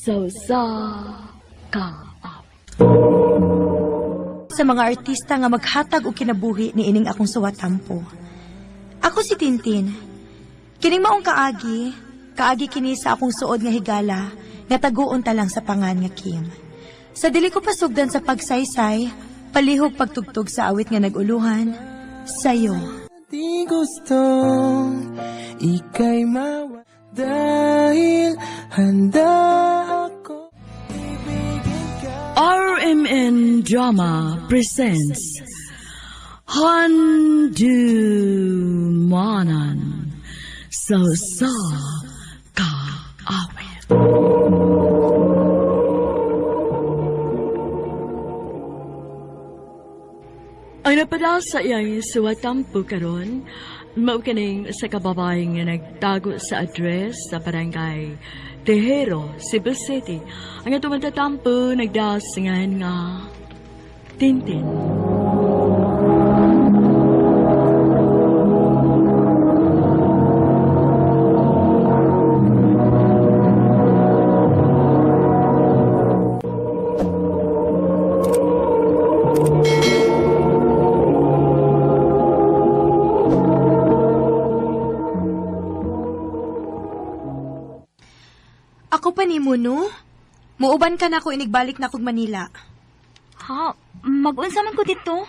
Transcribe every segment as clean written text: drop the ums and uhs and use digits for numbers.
Sa usa ka awit. Sa mga artista nga maghatag og kinabuhi ni ining akong suwatampo. Ako si Tintin. Kining maong kaagi, kaagi kini sa akong suod nga higala nga taguon ta lang sa pangan nga Kim. Sa dili ko pasugdan sa pagsaysay, palihog pagtugtog sa awit nga naguluhan, sayo. Di gustong ika'y mawa dahil handa ako ibigin ka. RMN Drama presents Handumanan sa usa ka awit. Ang napada sa iyang suwatampo karon, mao kining sa kababae nga nagtago sa address sa barangay Tejero, Cebu City. Ang atong matatampo nagdasingan nga Tintin. Ako pa nimo no? Muuban ka na ako inigbalik na kog Manila. Ha? Mag-unsa man ko dito?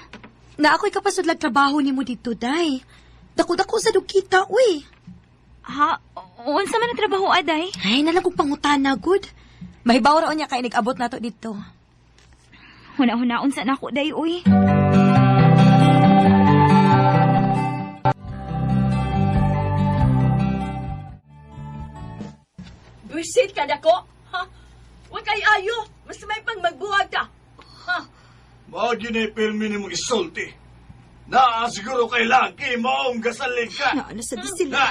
Na ako'y kapasudlag trabaho nimo dito, day. Dako-dako sa dugkita, uy. Ha? Unsa man ang trabaho, aday? Ay, nalang kong pangutana, good. Mahibaw ra unya kay nag-abot nato dito. Huna-huna, unsa na ako, day, uy. Buisit ka dako. Ha? Wa kay ayo, mas may pang magbuwag ka. Ha? Mao gyud ni pirmi nimo isulti. Naa siguro kay lagi maong gasalig ka. Na, nasa di sila.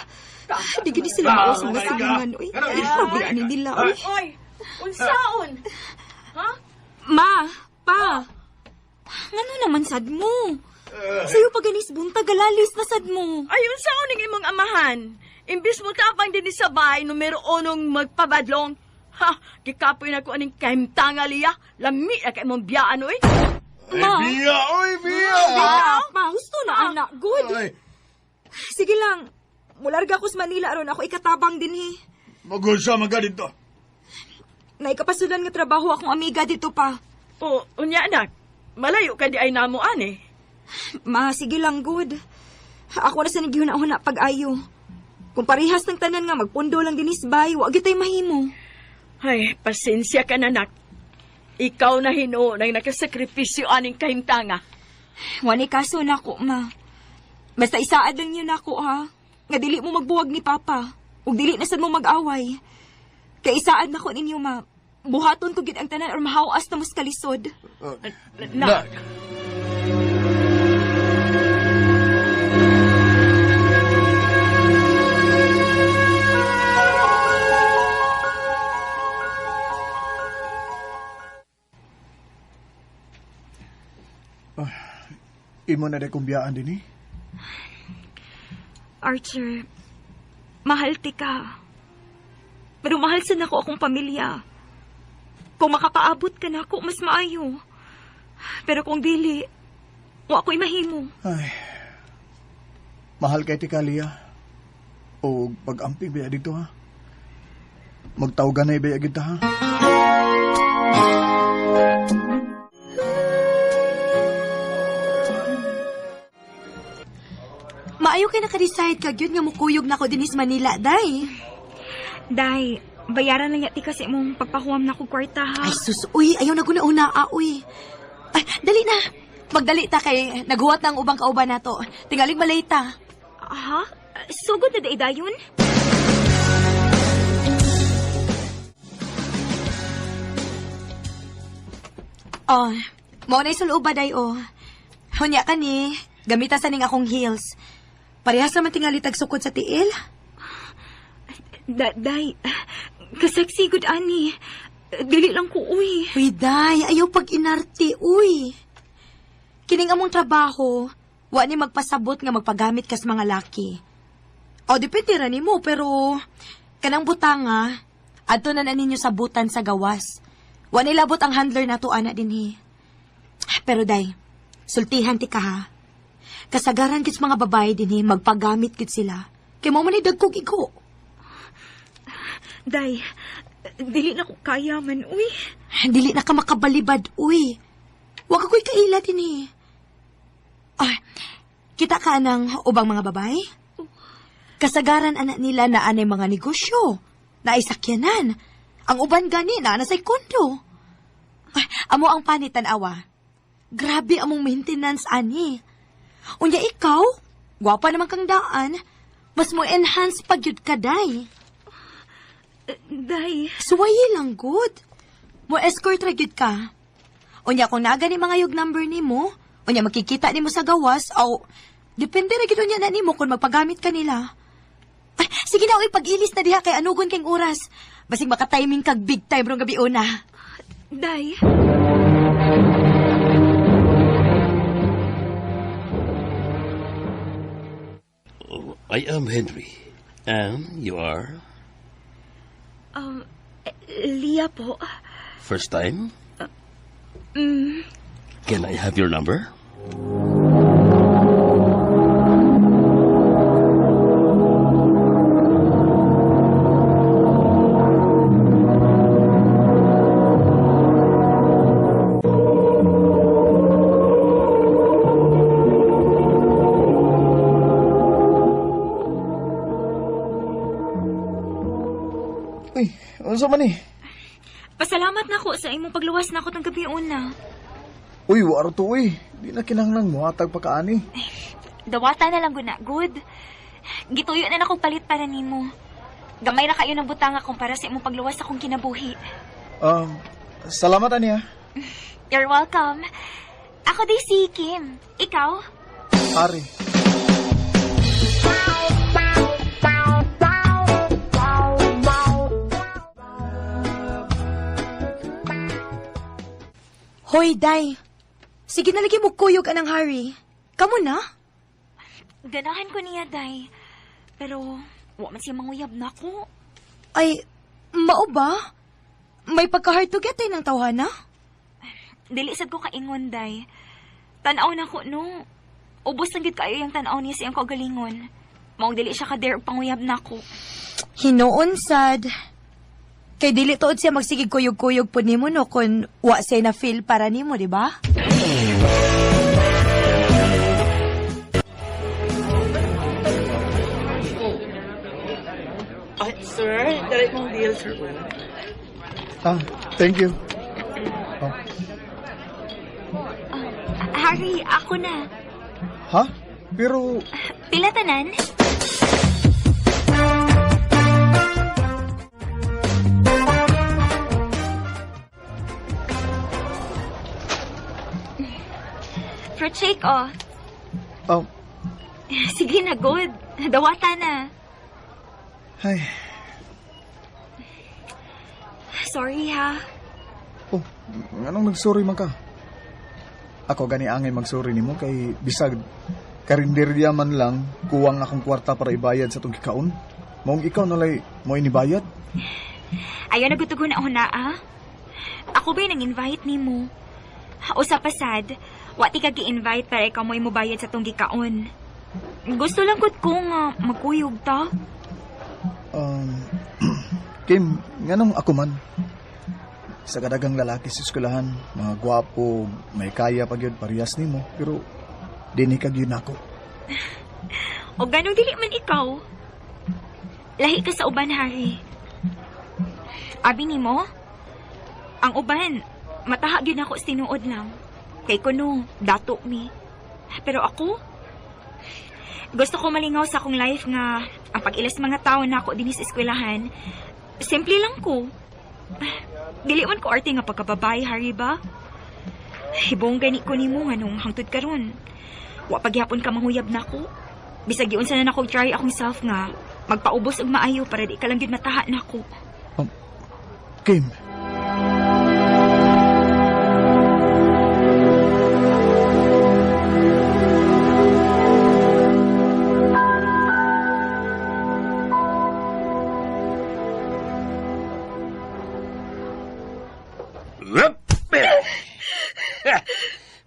Di gini sila mao sa mga silingan, uy. Grabe ani nila, uy. Oy, unsaon? Ha? Ma, pa. Ngano naman sad mo? Sayo pa ganis buntag galalis na sad mo. Ay, unsaon ning imong amahan? Imbis mo tapang dinhi sa bahay numero unong magpabadlong. Ha, gikapoy na ko aning kahimtanga liya. Lami na kay imong biyaan oy. Ay, biya, oy, biya. Pa, pa, husto na anak, good. Ay, Sige lang. Mularga ko sa Manila aron ako ikatabang dinhi. magunsa man ka dito. Naikapasulan nga trabaho akong amiga dito pa. O, unya anak. Malayo ka di ay namo ani. Ma, sige lang, good. Ako na sa nagihuna-huna pag-ayo. Kung parehas ng tanan nga magpundo lang dinis bay, wa gyud tay mahimo. Ay, pasensya ka na nak. Ikaw na hinuo nang nakasakripisyo aning kahimtanga. Wani kaso nako, ma. Basta isaad lang yun nako, ha? Nga dili mo magbuwag ni Papa. Ug dili na sad mo mag-away. Kay isaad nako ninyo, ma. Buhaton ko gid ang tanan or mahawas na mas kalisod. Nak. Imo na kong biyaan din eh. Archer, mahal ti ka. Pero mahal sa nako akong pamilya. Kung makapaabot ka nako, mas maayo. Pero kung dili, wa ako'y mahimo. Ay. Mahal kay tika, Lia. O pag-amping biya dito ha. Magtawgan na biya kita ha. Maayo kay naka-decide ka gyud nga mukuyog nako dinhi sa Manila, day. Day, bayaran lang yati kasi mong pagpahuam na ko kwarta, ha? Ay sus, uy, ayaw na guna-una, ah, uy. Ay, dali na. Magdali ta kay naghuwat na ang ubang kauban nato. Tingalig malay ta. Ha? Sugod na day dayon? Oh, mao na isuloba day oh. Hunya ka ni, gamita sa ning akong heels. Parehas naman tingali tagsukod sa tiil. Day, kaseksi gud ani. Dili lang ko, uy. Uy, day, ayaw pag inarte, uy. Kining among trabaho, wa ni magpasabot nga magpagamit kas mga laki. O, depende ra nimo, pero kanang butanga, Adto na ninyo sa butan sa gawas. Wa nilabot ang handler nato ana dinhi. Pero day, sultihan ti ka ha. Kasagaran gid sa mga babae dinhi, magpagamit gid sila. Kay mo man ni dagkog igo. Day, dili na ko kaya man, uy. Dili na ka makabalibad, uy. Wa ka ko'y kaila dinhi. Ah, kita ka anang ubang mga babae? Kasagaran anak nila na anay mga negosyo, na ay sakyanan. Ang uban gani na anay kondo. Ay, amo ang panit tan-awa. Grabe among maintenance ani. Unya ikaw, gwapa naman kang daan, mas mo enhance pag yun ka, day. Day. Suwayi lang, good. Mo escort ra gyud ka. Unya kung naa gani mga yug number nimo, unya makikita nimo sa gawas o depende ra gyud unya na nimo kung magpagamit ka nila. Ay, sige na, uy, pag-ilis na diha kay anugon kay oras. Basig maka-timing kag big time rong gabi una. Day. Oh, I am Henry. And you are? Leah po. First time? Can I have your number? Uy, unsa man ni? Pasalamat na ko sa imong pagluwas na ako tang gabi una. Uy, waro to uy. Di na kinahanglang muhatag pa kaani. Dawata na lang guna, good. Gituyo na akong palit para nimo. Gamay ra kayo ng butanga kumpara sa imong pagluwas akong kinabuhi. Salamat ani ha. You're welcome. Ako di si Kim. Ikaw? Ari. Hoy, Day. Sige na lagi mo kuyog anang Harry. Kamu na? Ganahan ko niya, Day. Pero, wa man siya manguyab na ako. Ay, mao ba? May pagka-hard to get ay ng tawhana? Dili sad ko kaingon, Day. Tan-aw na ko, no. Ubos lang gid kaayo yung tan-aw niya sa iyang kaugalingon. Maong dili siya ka-dare og panguyab na ako. Hinuon sad. Kay dili tuod siya magsigig kuyog-kuyog po nimo no kung wa siya na feel para nimo, di ba? Ay, sir, dali mong deal, sir. Ah, thank you. Oh. Harry, ako na. Ha? Pero... Pila tanan? Fruit shake, oh. Oh. Sige na, good. Dawata na. Ay. Sorry, ha. Oh, anong nagsorry man ka? Ako gani angay magsorry nimo kay bisag karinderya man lang kuwang akong kwarta para ibayad sa tong gikaon. Maong ikaw nalay mo inibayad? Ayaw na gutugon na una, ah. Ako ba'y nang-invite nimo? O sa pasad, wa ti ka gi-invite para ikaw mo'y mobayad sa tong gikaon. Gusto lang gud ko nga magkuyog ta. Kim, nganong ako man? Sa kadagang lalaki sa eskwelahan, mga gwapo, may kaya pa gyud parehas nimo, pero dinhi ka gyud nako. O ganong dili man ikaw. Lahi ka sa uban, Harry. Abi nimo, ang uban, mataha gyud nako sa tinuod lang. Kay kuno, dato mi. Pero ako, gusto ko malingaw sa akong life nga ang pag-ilas mga tao na ako dinhi sa eskwelahan, simple lang ko. Dili man ko arte nga pagkababae, Harry ba? Hibong gani ko nimo nga nung hangtod karon. Wa pagyapon ka manghuyab nako. Bisag giunsa na nako try akong self nga magpaubos og maayo para di ka lang gyud mataha nako. Kim.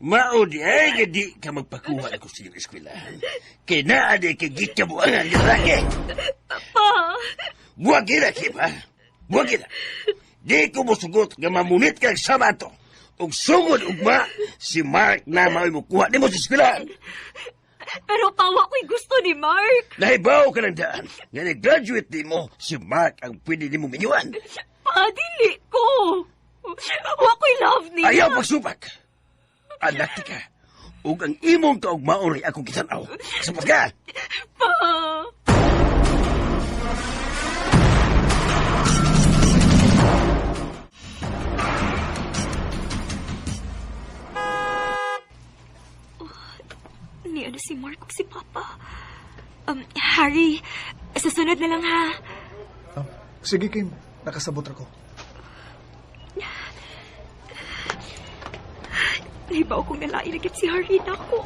Mao di ay nga di ka magpakuha ako sa iyong eskwelahan. Kay naa di kay gikabuangan nga lalaki. Pa! Buwag gina, Kim, ha? Buwag gina. Di ko musugot nga mamunit kag sama to. Ug sugod ugma, si Mark na mao'y mukuha nimo sa eskwelahan. Pero pawa ko'y gusto ni Mark. Nahibaw ka ng daan. Nga ni-graduate ni mo, si Mark ang pwede nimo minyuan. Pa, dili ko. Wa ko'y love niya. Ayaw pagsupak. Anak ti ka. Ug ang imong kaugmaon rin akong kitanaw. Sabot ka! Pa! Ni ano si Mark ug si Papa. Harry, sa sunod na lang ha. Ah, sige, Kim. Nakasabot ra ko. Nahibaw kong nalain na si Harry nako.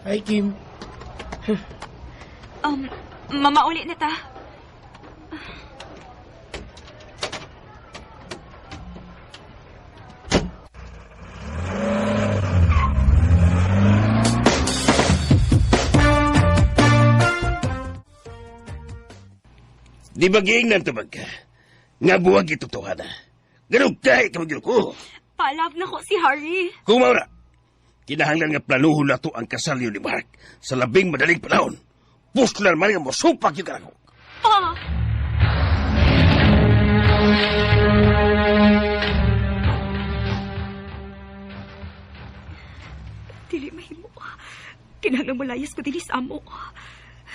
Hi, Kim. Mamauli na ta. Di ba giingnan tabag ka? Nga buwag itutuhan na. Ganun kahit ka ko. Pa-love na ko si Harry. Kung maura, kinahanglan nga planuhon na to ang kasal ni Mark sa labing madaling panahon. Puslan man nga mosupak yung kanako. Pa! Dili mahimo. Kinahanglan molayas ko dinhi sa amo.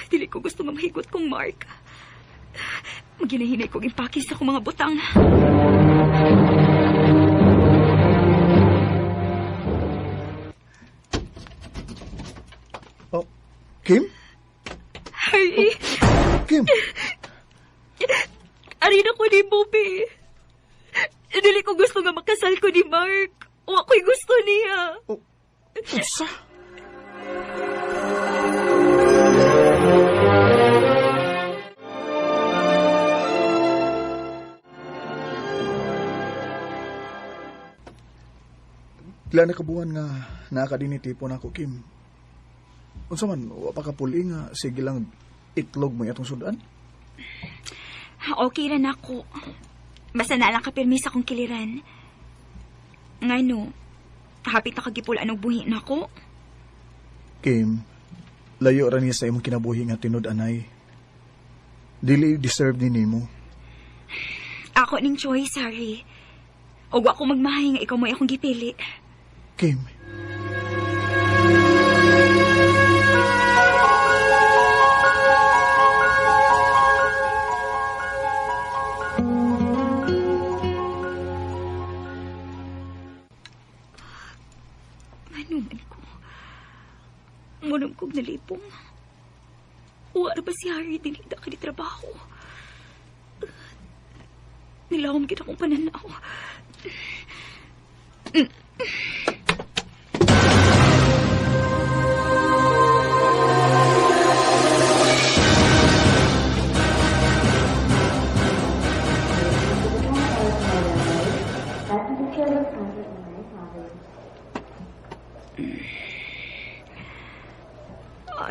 Dili ko gusto nga mahigot kong Mark. Maginahinay kog impake sa akong mga butang. Oh, Kim? Harry, Kim? ari na ko ni Bobby. Dili ko gusto nga makasal ko ni Mark. Wa ko'y gusto niya. Oh, unsa? Pila na kabuan nga naa ka din ni tipo na ako, Kim. Unsa man, wa pa ka puli nga sige lang itlog mo atong sudan? Okay ra na ako. Basta na lang kapirmi sa akong kiliran. Ngano, hapit na kagipul anong buhi na ako. Kim, layo ra niya sa imong kinabuhi nga tinud-anay. Dili deserve ni nimo. Ako ning choice, Harry. Ug wa ko magmahay nga ikaw mo'y akong gipili. Kim, Ano man ko? Munong kong nalipong. Wa ra ba si Harry dinhida ka di trabaho? Nilawom gid akong pananaw.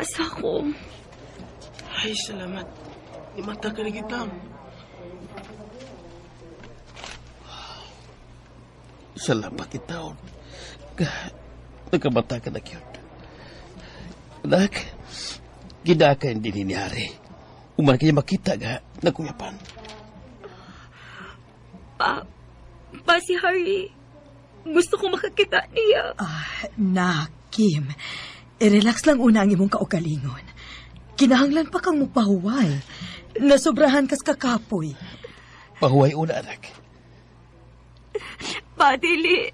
Asa ko. Ay, salamat. Imata ka na kita. Salamat itaon. Nagkabata ka na yun. Anak, gidaka hindi ni Harry. Uman kaya makita nga nagkuyapan. Pa, pa si Harry. Gusto ko makakita niya. Ah, nak, Kim. I-relax lang una ang imong kaugalingon. Kinahanglan pa kang mupahuway. Nasobrahan kas kakapoy. Pahuway una, anak. Pa, dili.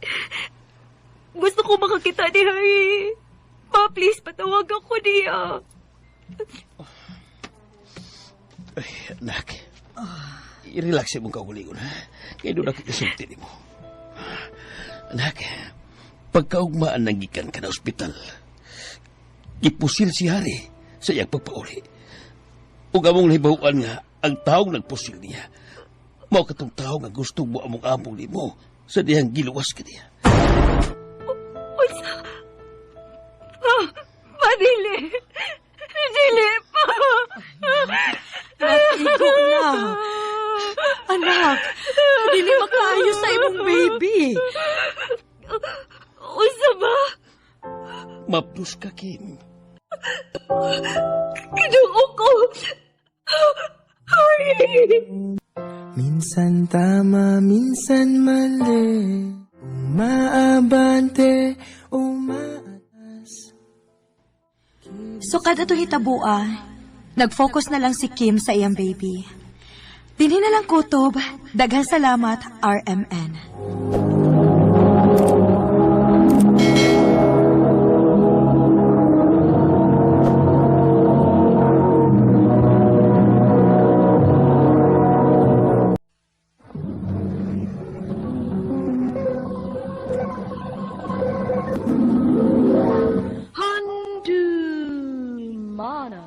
Gusto ko makakita ni Harry. Pa, please, patawag ako niya. Ay, anak. I-relax imong kaugalingon, ha? Kaya doon nakikisulti ni mo. Anak, pagkaugmaan ng gikan ka na ospital, gipusil si Harry sa iyang pagpauli. Ug among nahibaw-an nga, ang taong nagpusil niya, mao katong tao nga gusto mo among among nimo. Sa dihang giluwas ka niya. Unsa? Pa, pa, dili. Dili, pa. Igo na. Anak, dili makaayo sa imong baby. Unsa ba? Mapdos ka, Kim. Kinuo ko. Ay! Minsan tama, minsan mali. Umaabante, umaatras. So kada to hitabua, nag-focus na lang si Kim sa iyang baby. Dinhi na lang kutob. Daghang salamat, RMN. Handumana.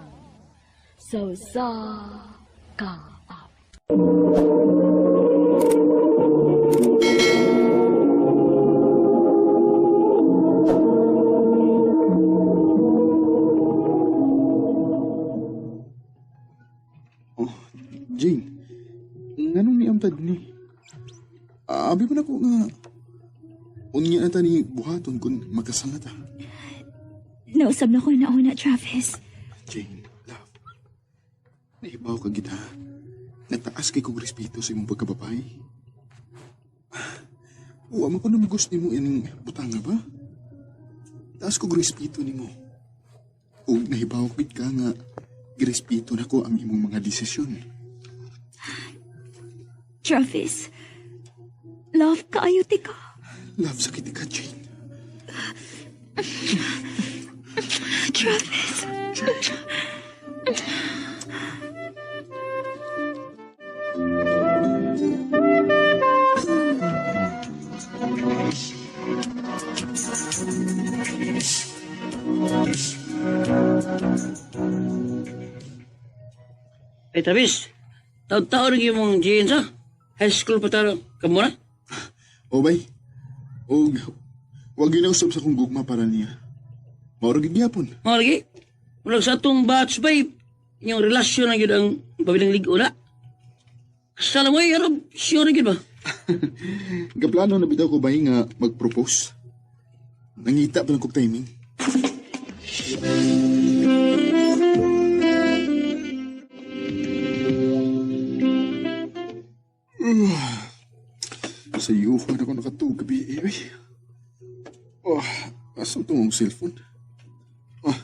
So sa ka. Oh, Jane, nganong niamtad ni? Abi pa na ko nga unya na ta ni buhaton kung magkasal na ta. Nausab na ko na una, Travis. Jane, love. Naibaw ka gid ha. Nagtaas kay kong respeto sa imong pagkababae. Wa man ko namugos nimo ining butanga ba? Taas kog respeto nimo. Ug nahibaw gid ka nga girespeto nako ang imong mga desisyon. Travis, love kaayo ti ka. Love sa kita ka, Jane. Travis. Ay, Travis, taon-taon ang imong jeans, ha? High school pa tayo. Kamu na? O bay, og wag ginausap sa kong gugma para niya. Mauro gid gyapon. Mga lagi, mulag sa atong batch, bay, inyong relasyon na yun ang pabiling ligo na. Kasala mo, eh, ano, sure na yun ba? Gaplano na bitaw ko bay nga mag-propose. Nangita pa lang kog timing. Sa iyo na ako nakatug gabi eh. Ay. Oh, asa itong akong cellphone? Oh,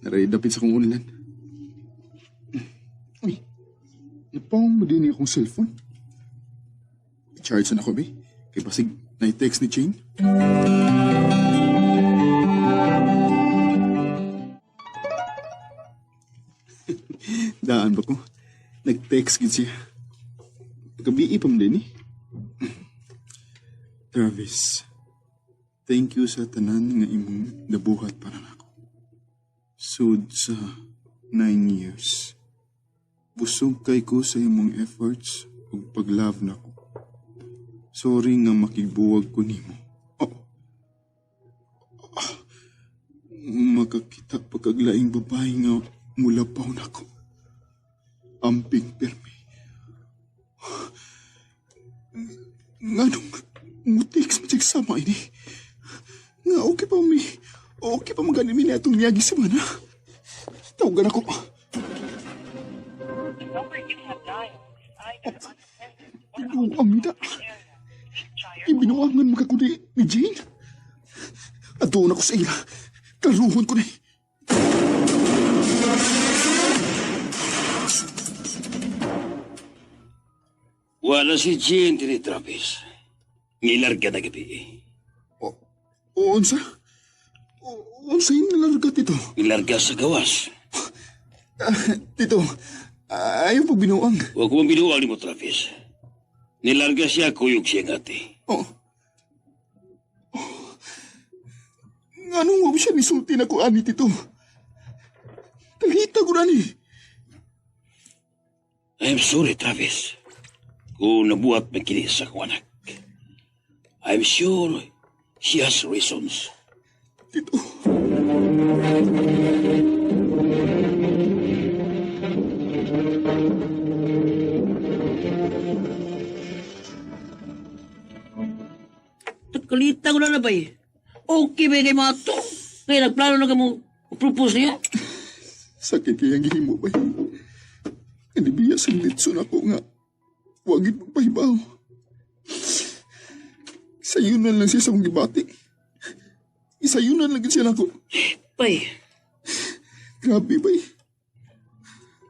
naray dapit sa kong unlan. Uy, napang mo din akong cellphone. I-charge na ako, be. Kay basig na-text ni Jane. Daan ba ko? Nag-text gid siya. Pagkabii pa man din eh. Travis, thank you sa tanan nga imong nabuhat para nako. Sud sa 9 years. Busog kay ko sa imong efforts ug pag-love nako. Sorry nga makigbuwag ko nimo. Oh. Ah. Makakita pagkaglaing babae nga mulapaw nako. Amping permi. Nganong mutext mo siya sama ini? Nga okay pa mi. Okay pa maganin mi na itong niyagi sa mana. Tawagan ako. Oh, Binuang da. Ibinuangan makakuni ni Jane. Adoon ako sa ila. Karuhon ko na. Wala si Jane diri, Travis. Nilarga na gabi eh. O, unsa? O, unsa yung nalarga, Tito? Nilarga sa gawas. Tito, ayaw pag binuang. Huwag ko binuang ni mo, Travis. Nilarga siya, kuyog siya ng ate. Oh. Oh. Nganong wag siya nisulti na ko ani, Tito? Talita ko na ni. I'm sorry, Travis. Kung nabuhat man kini sa akong anak. I'm sure she has reasons. Tito. Kalita ko na na ba eh. Okay ba kay mga to? Kaya nagplano na ka mo propose niya? Sakit kayang gihimo ba? Hindi biya sa litson ako nga. Wagit magpahibaw. Sayunan lang siya sa mong gibati. Isayunan lang siya nako. Bay. Grabe, bay.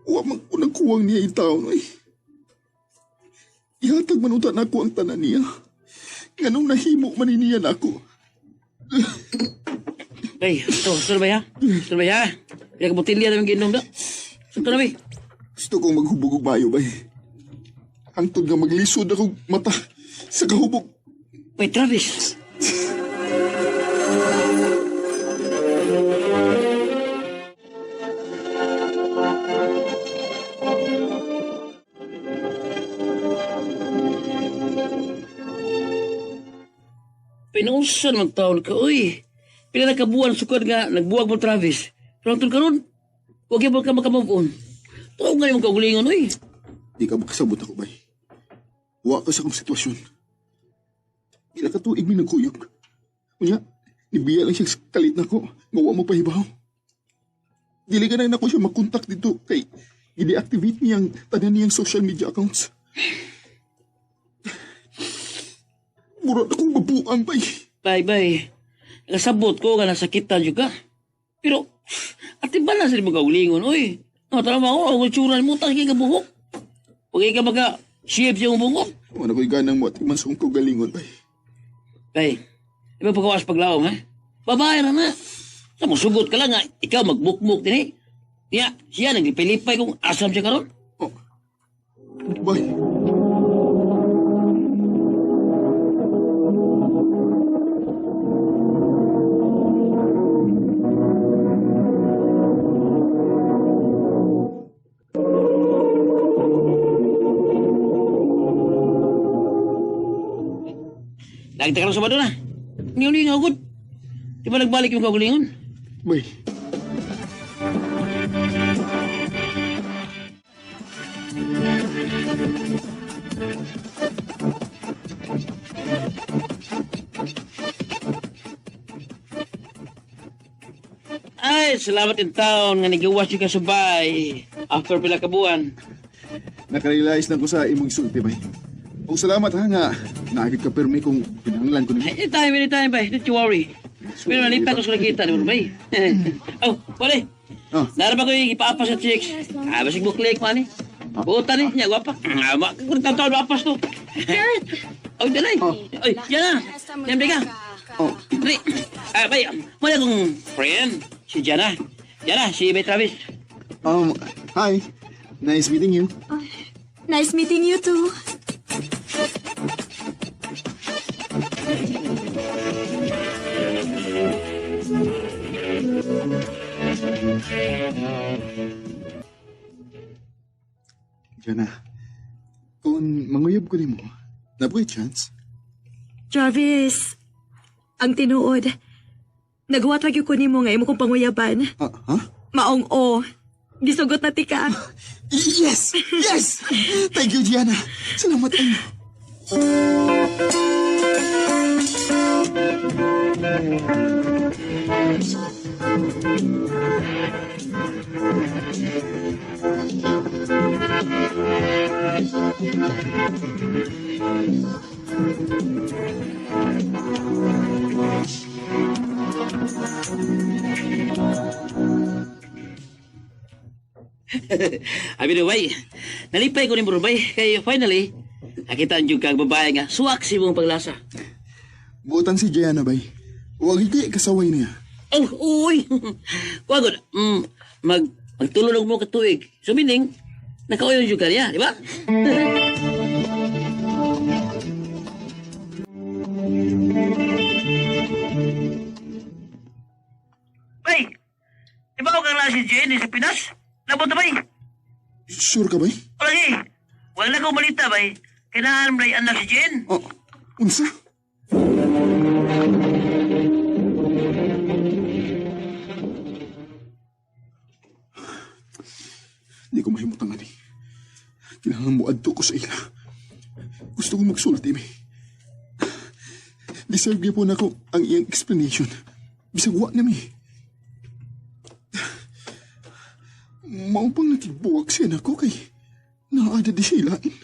Wa man ko nagkuwang niya yung tao, no, eh. Ihatag man unta nako ang tanan niya. Nganong nahimo man niya nako. Bay, ito, ito na ba ya? Ito na ba ya? Pinakabutilya na yung ginom na. Ito na, bay. Gusto kong maghubog og bayo, bay. Hangtod nga maglisod ako mata sa kahubog. Bay, Travis. Pinuusan man taon ka, uy. Pila na kabuan sukad nga, nagbuwag mo, Travis. Pero ang karon, huwag yung ka makamove on. Tuog nga yung kaugalingon, uy. Di ka makasabot ako, bay. Wa ka sa akong sitwasyon. Pila ka tuig mi nagkuyog. Unya, nibiya lang siya kalit na ko. Ngawa mo pahibaw. Dili ka na nako siya makontak dito kay i-deactivate niyang tanan niyang social media accounts. Mura na kong mabuang, bay. Bay, bay. Nakasabot ko nga nasakitan juga. Pero, ati ba na sila magkaulingon, uy? No, tara mo ako, ang kultura mo, tas ka buhok. Huwag ka maka-shape siyang buhok. Wala ko'y ganang mo at iman sa akong kaugalingon, bay. Bay, di ba pagkawas paglaom, ha? Babae na na. Sa musugot ka lang, ha? Ikaw magbukmuk din, eh. Niya, siya naglipay-lipay kung asam siya karon. Oh. Bay. Lagi tayo sa bado na. Ngayon nga agad. Di ba nagbalik yung kaugalingon? Bay. Ay, salamat in town nga nagawas yung kasubay after pila ka buwan. Nakarealize na ko sa imong sulti, bay. O salamat ha nga naagid ka permi kung kinahanglan ko nimo. Anytime, anytime, bay. Don't you worry. Pero nalipat ko sa nakita, di ba, bay? Oh, wala. Oh. Nara ba ko yung ipaapas sa chicks? Ah, basig buklik, mani. Buta ni, niya, gwapa. Ah, kung taon apas to. Oh, dalay. Oy, yan na. Yan, ka. Oh. Dali. Ah, bay, wala kong friend, si Jana. Jana, si Bay Travis. Hi. Nice meeting you. Oh, nice meeting you too. Jana, kung manguyab ko nimo, nabuhay chance? Travis, ang tinuod, nagwat lagi ko nimo nga imo kong panguyaban. Ha? Maong o. Gisugot na tika. Yes! Yes! Thank you, Gianna. Salamat kayo. Abi do bay, nalipay ko ni bro bay kay finally nakita ang kag babae nga suwak si mong paglasa. Buotan si Gianna bay. Huwag hindi kasaway niya. Oh, uy. Wagod, magtulog mo katuig. So meaning, nakauyon jud ka niya, di ba? Bay, di ba ako kang si Jenny sa Pinas? Nabot na bay? Sure ka bay? O lagi, wala ko balita bay. Kailangan bay anak si Jen. Oh, unsa? Di ko mahimutang ani. Kailangan mo adto ko sa ila. Gusto ko magsulti, mi. Deserve gyud po nako ang iyang explanation. Bisag wa na mi. Mao pang nakigbuwag siya nako kay naada di siya ilain.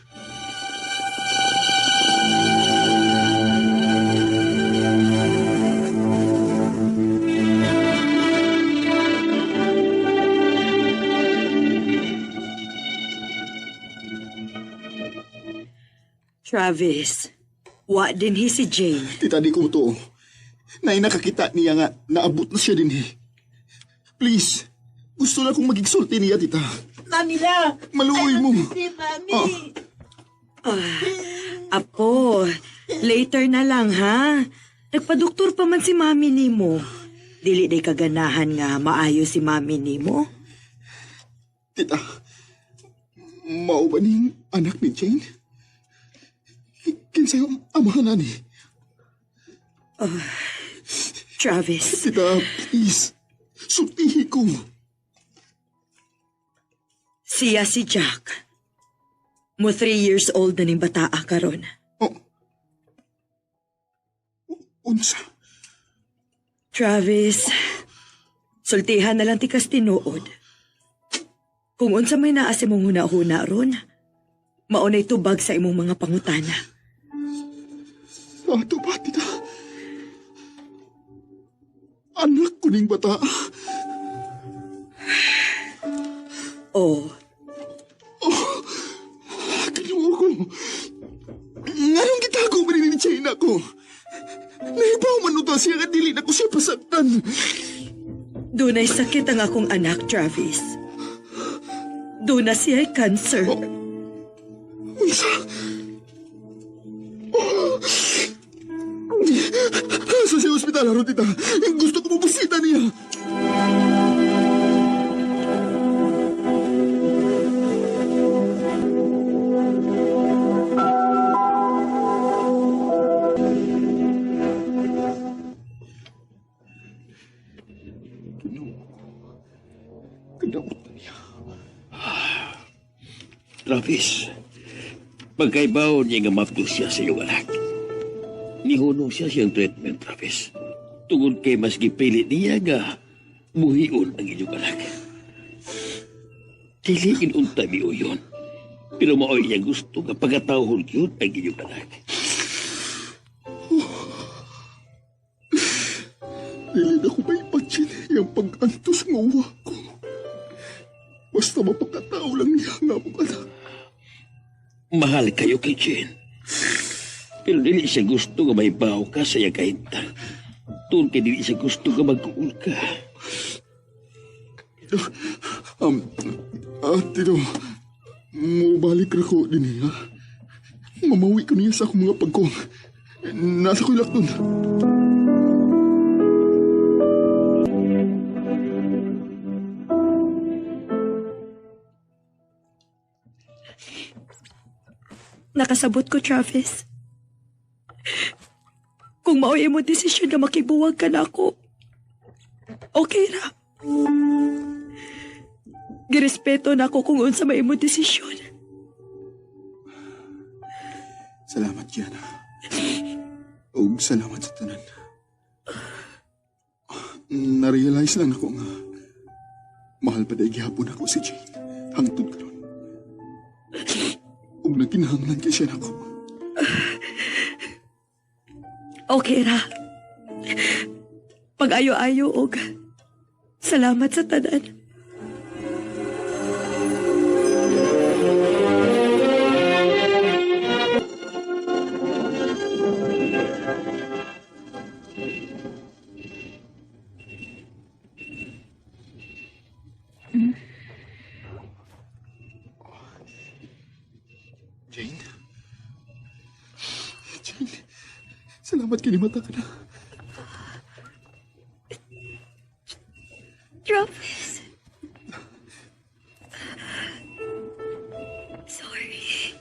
Travis, wa din hi si Jane. Tita, di ko to. Nay, nakakita niya nga, naabot na siya din eh. Please, gusto na akong magigsulti niya, tita. Mami la! Maluoy mo. Si Mami! Oh. Apo, later na lang ha. Nagpadoktor pa man si mami nimo. Dili day kaganahan nga maayo si mami nimo. Tita, mao ba ning anak ni Jane? Kinsa yung amahan ani? Travis. Tita, please. Sultihi ko. Siya si Jack. Mo 3 years old na ning bataa karon. Oh. Unsa? Travis, sultihan na lang tikas tinuod. Kung unsa may naa sa imong huna-huna ron, maunay tubag sa imong mga pangutana. Ato ba, tita? Anak ko ning bata. Oh. Oh, kinuha ko. Ngayong gitago pa rin ni China ko. Nahibaw man ito siya nga dili na ko siya pasaktan. Dunay sakit ang akong anak, Travis. Doon na siya cancer. Oh. Unsa? Oh. Sa siya ospital, haro, tita. Gusto ko mabusita niya. Ginoo ko. Kadaot na niya. Travis, pagkaibaw niya nga mapdo siya sa iyong anak. Nihunong siya siyang treatment, Travis. Tungod kay mas gipili niya nga muhion ang inyong anak. Dili inunta mi uyon. Pero maoy niya gusto nga pagkatawhon yun ang inyong anak. Dili na ko maipatsin iyang pag-antos nga uwa ko. Basta mapagkatao lang niya nga among anak. Mahal kayo kay Jane. Pero dili siya gusto nga mahibaw ka sa iyang kahintang. Tungod kay dili siya gusto nga magkuul ka. Tito, mubalik ra ko din niya. Mamawi ko niya sa akong mga pagkong. Nasa ko'y lakton. Nakasabot ko, Travis. Kung maoy mo desisyon na makibuwag ka na ako, okay ra. Girespeto na ako kung unsa may imo desisyon. Salamat, Gianna. Ug salamat sa tanan. Na-realize lang ako nga mahal pa dahil gihapon ako si Jane hangtod karon. Ug nagkinahanglan kay siya nako. Okay ra. Pag-ayo-ayo og salamat sa tanan. Jane? Jane, salamat kinimata ka na. Travis. Sorry.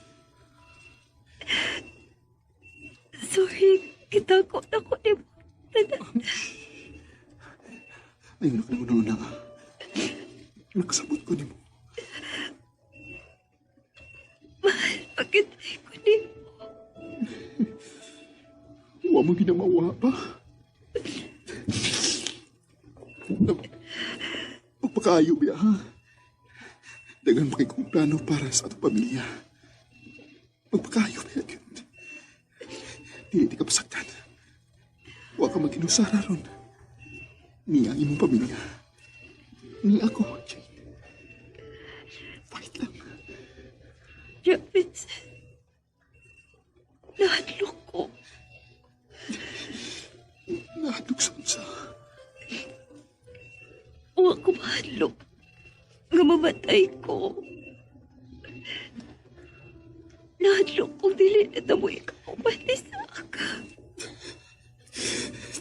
Sorry, kita ko na ko ni Ayun na kayo na nga. Nakasabot ko ni mo. Wa mo ginamawa pa. Pagpakaayo biya, ha? Dagan pa kay kong plano para sa atong pamilya. Magpakaayo biya, gyud. Dili di ka pasaktan. Wa ka magkinusara ron. Ni ang imong pamilya. Ni ako, Jane. Fight lang. Travis, nahadlok ko. Nahadlok sa unsa. Wa ko mahadlok nga mamatay ko. Nahadlok kong dili na tamo ikaw pati sa aka.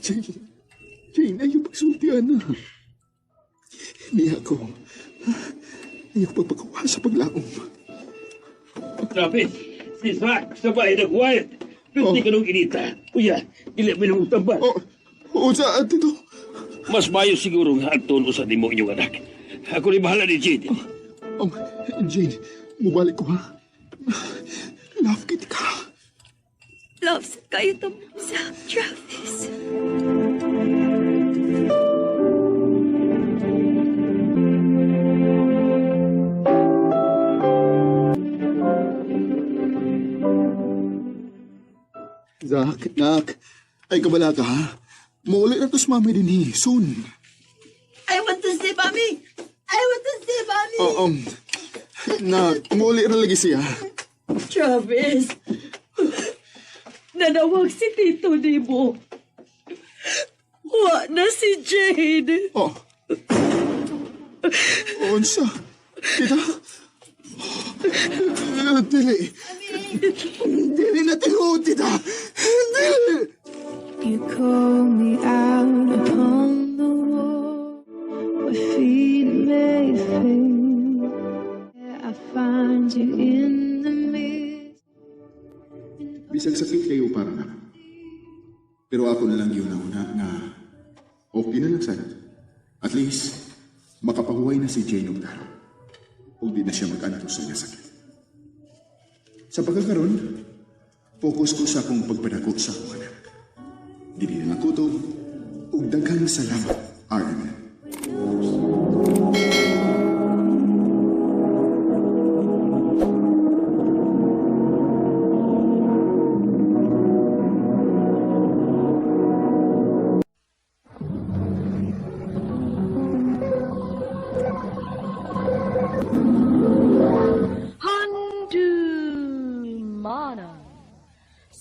Jane, Jane, ayaw pagsulti, ana. Ni ako. Ayaw pagpagawa sa paglaom. Travis, si Zack sa bahay nag-wild. Pwede ka nung inita. Kuya, dili mo nung tambal. Oh, unsa, Tito? Mas mayo siguro nga anton usa nimo inyong anak. Ako ni bahala ni Jade. Jane, mubalik ko ha. Love kit ka. Love sa kayo tamo sa Travis. Zach, nak, ay kabala ka ha. Mauli na to sa mami din eh, soon. I want to see Mami! I want to see Mami! Oh, nak, mauli na lagi siya. Travis, nanawag si Tito nimo. Wa na si Jane. Oh. Unsa? Tita? Dili. Dili na tinuod, tita. Dili. You call me out upon the wall, my feet may fail. I find you in the mist. Bisag sakit kayo para na. Pero ako na lang yun na nga okay na lang sana. At least, makapahuway na si Jane og tarong. Ug di na siya mag-antos sa iyang sakit. Sa pagkakaroon, focus ko sa akong pagpadako sa akong anak. Dili na lang kutob, ug daghang salamat, RMN. Handumanan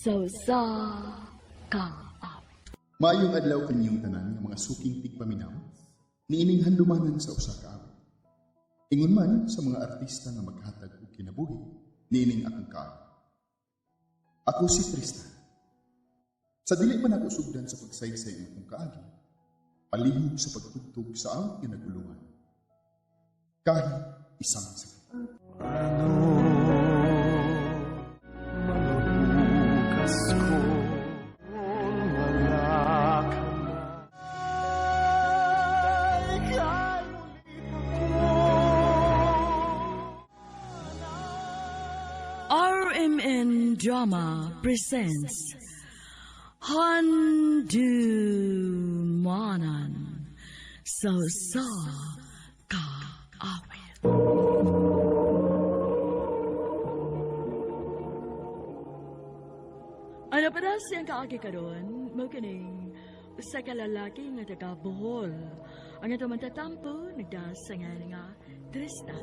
sa usa ka awit. Maayong adlaw kaninyong tanan nga mga suking tigpaminaw, niining handumanan sa usa ka awit. Ingon man sa mga artista nga maghatag og kinabuhi, niining akong kaawit. Ako si Tristan. Sa dili man ako sugdan sa pagsaysay ang akong kaagi, palihog sa pagtugtog sa awit nga nagulungan. Kahit isang sakit. Ano manukas ko, wala ka na. Ika'y muli ako. RMN Drama presents Handumanan sa usa ka awit. Ano pa na siyang kaagi karon, mao kining usa ka lalaki nga taga Bohol. Ang atong mantatampo nagdasangan nga Tristan.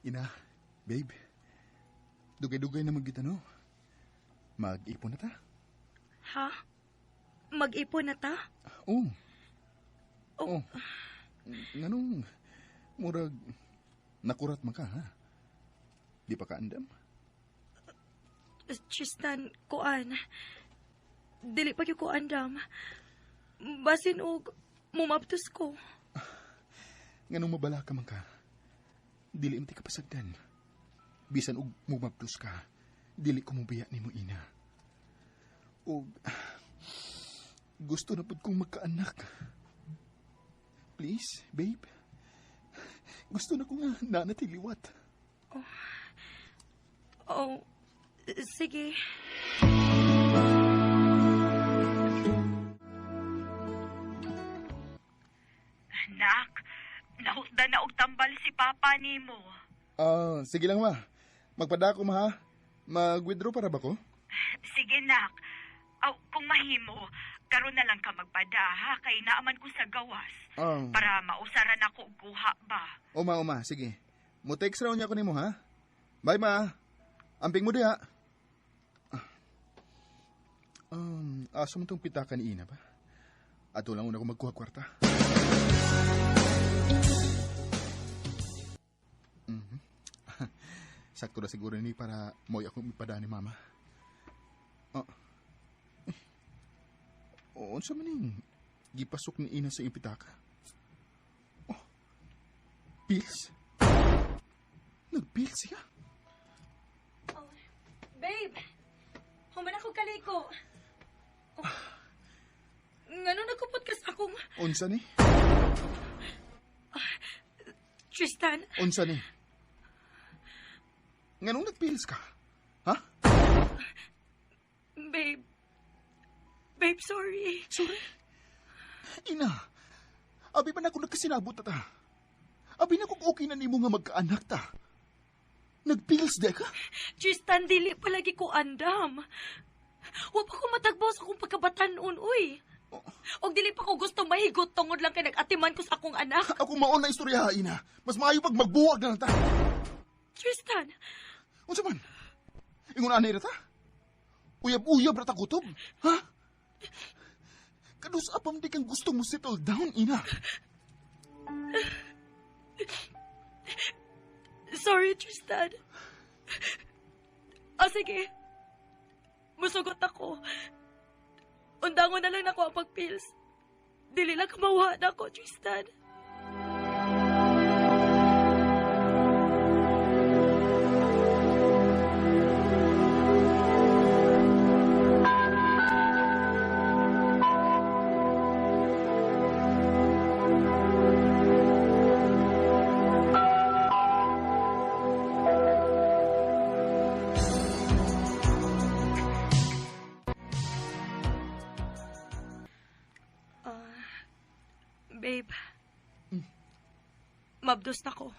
Ina, babe, dugay-dugay na magyud no? Mag-ipon na ta? Ha? Mag-ipon na ta? Oo. Oh. Oh. Nganong murag nakurat man ka, ha? Di pa ka andam? Tristan, kuan. Dili pa gyud ko andam. Basin og mumaptos ko. Nganong mabala ka man ka? Dili man ti ka pasagdan. Bisan og mumabdos ka, dili ko mubiya nimo, Ina. Og gusto na pud kong magkaanak. Please, babe. Gusto na ko nga nanatiliwat. Oh, sige. Nak, nahusda na og tambal si Papa nimo. Sige lang, ma. Magpadako, ma, ha? Mag-withdraw para ba ko? Sige, nak. Aw, kung mahimo, karon na lang ka magpada, ha? Kay naaman ko sa gawas. Para mausaran ako og kuha ba? Oma, sige. Mo-text raw niya ko nimo, ha? Bye, ma. Amping mo diha. Aso mo tong pitaka ni Ina ba? Ato lang una ko magkuha kwarta. Sakto na siguro ni para mo'y akong ipadaan ni Mama. Unsa man ning gipasok ni Ina sa iyong pitaka? Oh, pills? Nag-pills siya? Oh, babe, human ako kaliko. Oh, ngano nagkupot ka sa akong... Unsa ni? Tristan. Unsa ni? Nganong nagpills ka? Ha? Babe. Babe, sorry. Sorry? Ina, abi man ako nagkasinabot ta. Abi na kung okay na nimo nga magkaanak ta. Nagpills de ka? Tristan, dili palagi ko andam. Wa pa ko matagbaw sa akong pagkabatanon, uy. Og dili pa ko gusto mahigot tungod lang kay nag-atiman ko sa akong anak. Ako maon na istorya, Ina. Mas maayo pag magbuwag na lang ta. Tristan! Unsa man? Ingon anay ra ta? Uyab-uyab ra ta kutob? Ha? Kadus apam di kang gusto mo settle down, Ina. Sorry, Tristan. O sige. Musugot ako. Undangon na lang nako ang pagpills. Dili lang kamawa na ako, Tristan. Babe, mabdos na ko.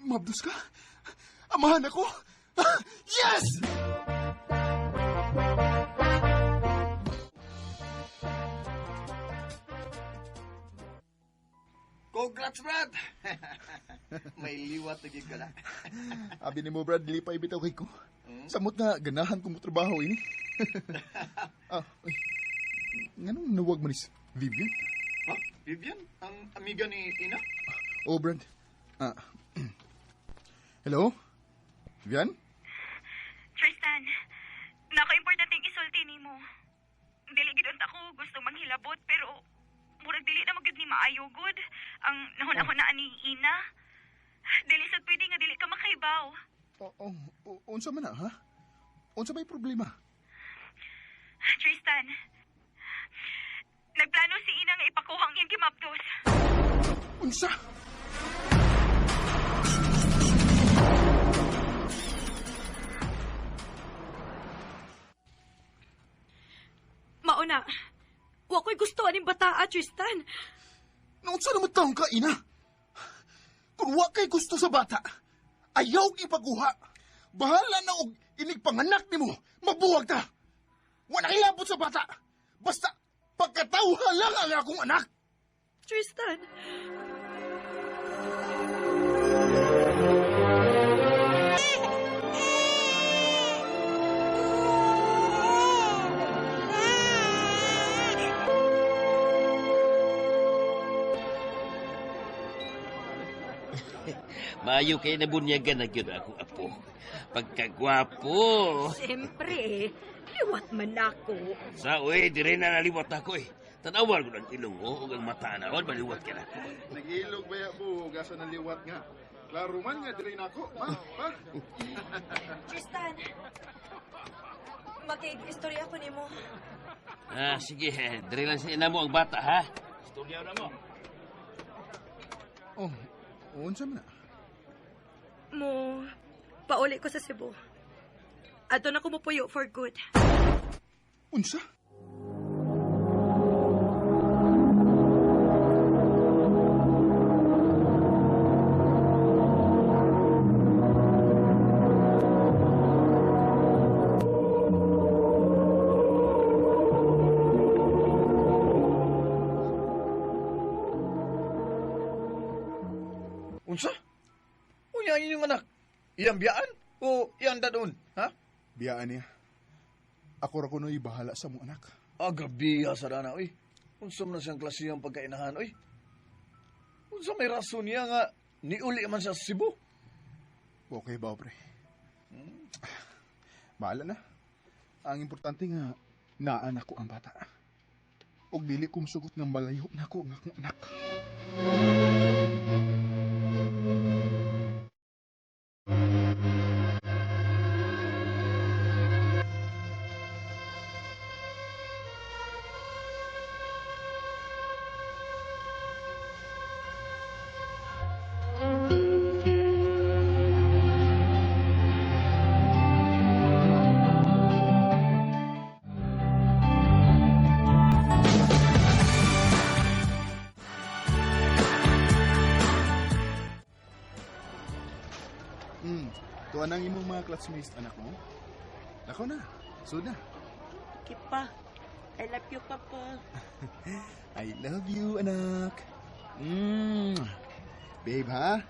Mabdos ka? Amahan ako? Yes! Congrats, Brad! May liwat na gid ka na. Abi ni mo, Brad, dili pa ibitaw kay ko. Samot na ganahan kong trabaho ini. Uy. Nganong nawag man is Vivian? Ha? Vivian? Ang amiga ni Ina? Oh, Brad. Hello? Vivian? Tristan, naka-importante isulti nimo. Dili gid unta ko gusto manghilabot pero murag dili na magyud ni maayo gud ang nahuna-huna ni Ina. Dili sad pwede nga dili ka makaibaw. Unsa man na, ha? Unsa may problema? Tristan, nagplano si Ina nga ipakuha ang iyang gimabdos. Unsa? Mauna, wa ko'y gusto aning bataa, Tristan. Naunsa naman taong ka, Ina? Kung wa kay gusto sa bata, ayaw ipaguha. Bahala na og inig panganak nimo, mabuwag ta. Wa na kilabot sa bata. Basta pagkatawha lang ang akong anak. Tristan. Maayo kay nabunyagan na gyud akong apo. Pagkagwapo. Siyempre, liwat man ako. Sa oy, dire na naliwat ako eh. Tanawar ko ng ilong o, ug ang mata na, maliwat ka na ako. Nag-ilog ba ya po, gasa naliwat nga. Klaro man nga diri nako, ma, pa. Tristan, makig-istorya ko nimo. Ah, sige, diri lang sa ina mo ang bata, ha? Istorya na mo. Oh, unsa man na? Mo, pauli ko sa Cebu. Adto na ko mupuyo for good. Unsa? Unsa? Unya inyong anak. Iyang biyaan o iyang dadon, ha? Biyaan niya. Ako ra kuno'y bahala sa mo anak. Ah, grabe sa dana, oy. Unsa man na siyang klasehang pagkainahan, oy. Unsa may rason niya nga niuli man siya sa Cebu? Okay ba, pre? Bahala na. Ang importante nga, naanak ko ang bata. Og dili kong sugot ng malayo na ko ang akong anak. Tuwa nang imong mga classmates, anak mo. Ako na. Sud na. Okay pa. I love you, Papa. I love you, anak. Babe, ha?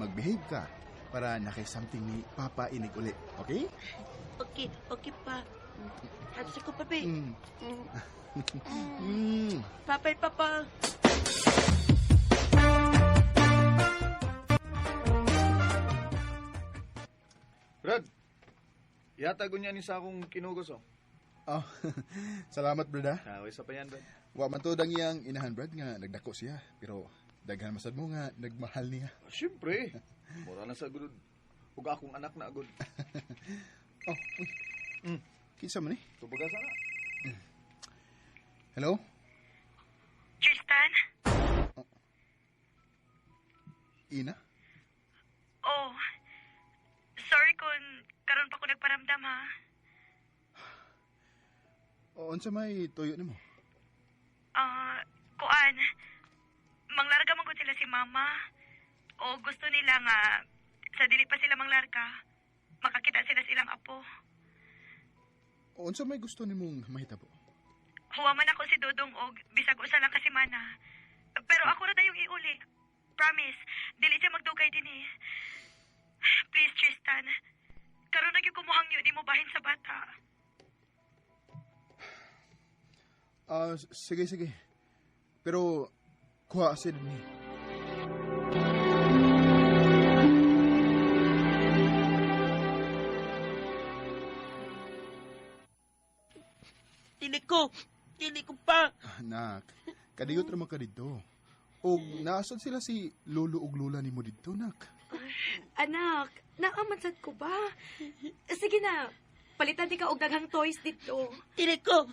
Mag-behave ka para nakay something ni Papa inig uli. Okay? Okay, okay pa. Hapsa ko pa, babe. Papay, Papa. Brad, yata niya ni sa akong kinugos, oh. Oh, salamat, brad, ha? Ah, isa pa yan, Brad. Wa man to dang iyang inahan, brad, nga nagdako siya. Pero daghan masad mo nga nagmahal niya. Siyempre. Mura na sa gud. Ug akong anak na agud. Oh, uy. Kinsa man eh? Tubaga sana. Hello? Tristan? Oh. Ina? Oh, sorry kung karon pa ko nagparamdam ha. O, unsa may tuyo nimo? Ah, kuan. Manglarga man gud sila si mama. O gusto nila nga sa dili pa sila manglarga, makakita sila silang apo. O, unsa may gusto nimong mahitabo? Huwa man ako si Dodong og bisag usa lang ka semana. Pero ako ra dayong iuli. Promise, dili siya magdugay dinhi. Please, Tristan. Karon na gyud kumuhangyo di mo bahin sa bata. Ah, sige, sige. Pero kuha si dinhi. Dili ko. Dili ko pa. Anak, kadiyot ra man ka didto. Og naasad sila si lolo ug lola nimo didto, nak. Anak, naamansad ko ba? Sige na, palitan di ka og daghang toys dito. Dili ko.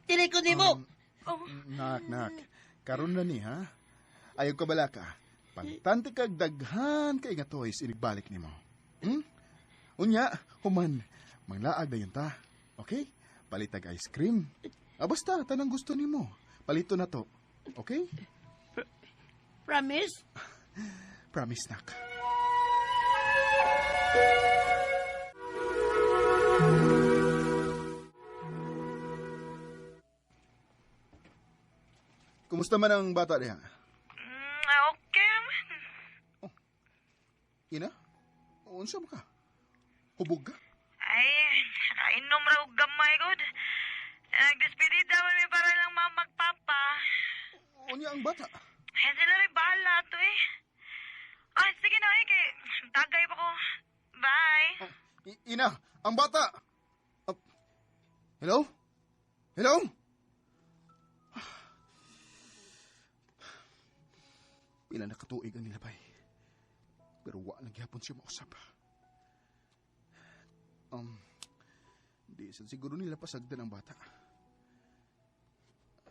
Dili ko nimo. Oh. Nak, nak. Karon na ni, ha? Ayaw ka bala ka. Palitan ti kag daghan kay nga toys inigbalik nimo. Unya, human, manglaag dayon ta. Okay? Palitag ice cream. Ah, basta, tanang gusto nimo. Palito na to. Okay? Promise? Promise, nak. Kumusta man ang bata diha? Okay naman. Oh. Ina? Unsa ba ka? Hubog ka? Ay, kainom ra og gamay gud. Nagdespedida man mi para lang mamagpapa. Unya ang bata. Eh, sila rin bahala to eh. Ay, sige na eh, kay tagay pa ko. Bye. Oh, Ina, ang bata! Oh. Hello? Hello? Pila na katuig ang nilabay. Pero wa lang gihapon siya mausap. Di sa siguro nila pasagdan ang bata.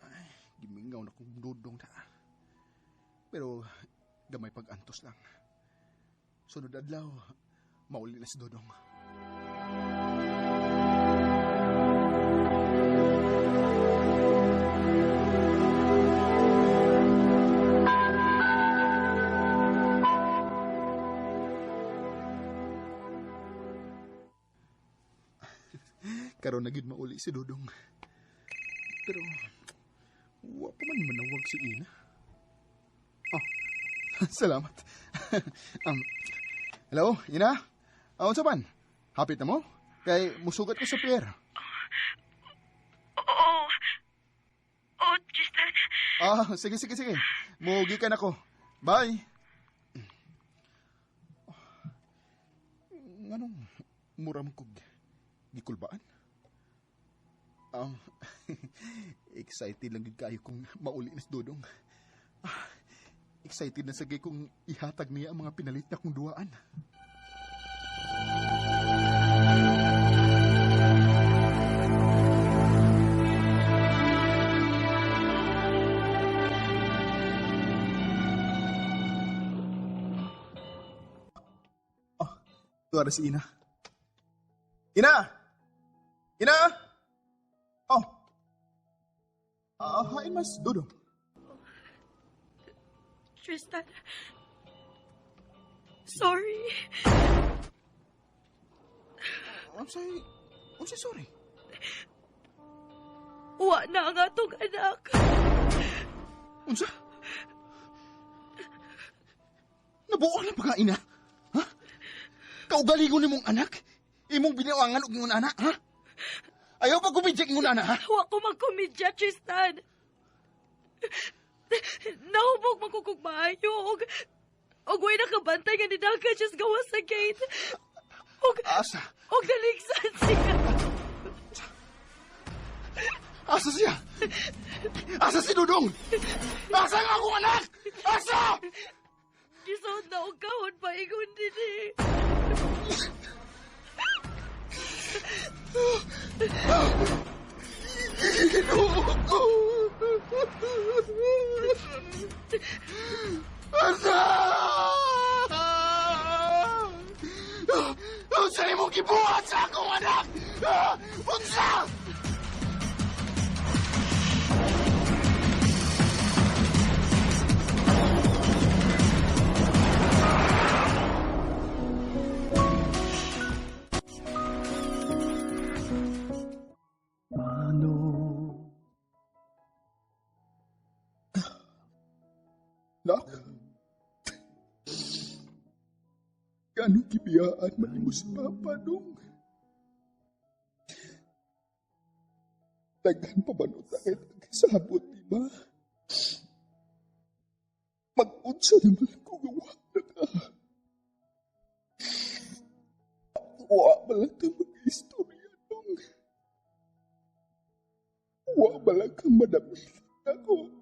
Ay, gimingaw na kong Dudong ta. Pero gamay pag-antos lang. Sunod adlaw, mauli na si Dodong. Karon na gyud mauli si Dodong. Pero wa pa man manawag si Ina. Oh, salamat. Hello, Ina? Unsa man? Hapit na mo? Kay musugat ko sa pier. Oo. Oo, Tristan. Sige. Mugikan ako. Bye. Nganong mura man kog gikulbaan? Excited lang gid kayo kung mauli na si Dodong. Excited na sagay kung ihatag niya ang mga pinalit na kong duwaan. Oh, tuwa na si Ina. Ina! Ina! Oh! Hain mas Dodong. Tristan, sorry. Unsay sorry? Wa na ang atong anak. Unsa? Nabuo na pa ka, Ina? Ha? Kaugalingon nimong anak? Imong binawangan og ingon anak, ha? Ayaw pa kumidya ingon anak, ha? Wa ko magkumidya, Tristan. Nahubog magkukog maayo og way nakabantay nga nidagan siya sa gawas sa gate. Og asa? Og naligsan siya. Asa siya? Asa si Dudong? Asa ang akong anak? Asa? Gisod na og kahon paingon din eh. Ginoo ko! Asa! Unsa imong gibuhat sa akong anak? Unsa? Nak? Ganong gibiyaan man mo si Papa dong? Daghan pa ba no tayo nagkasabot, di ba? Mag-unsa naman ko gawa na ka. Wa ba lang ka mag-istorya dong? Wa ba lang kang madamit ako?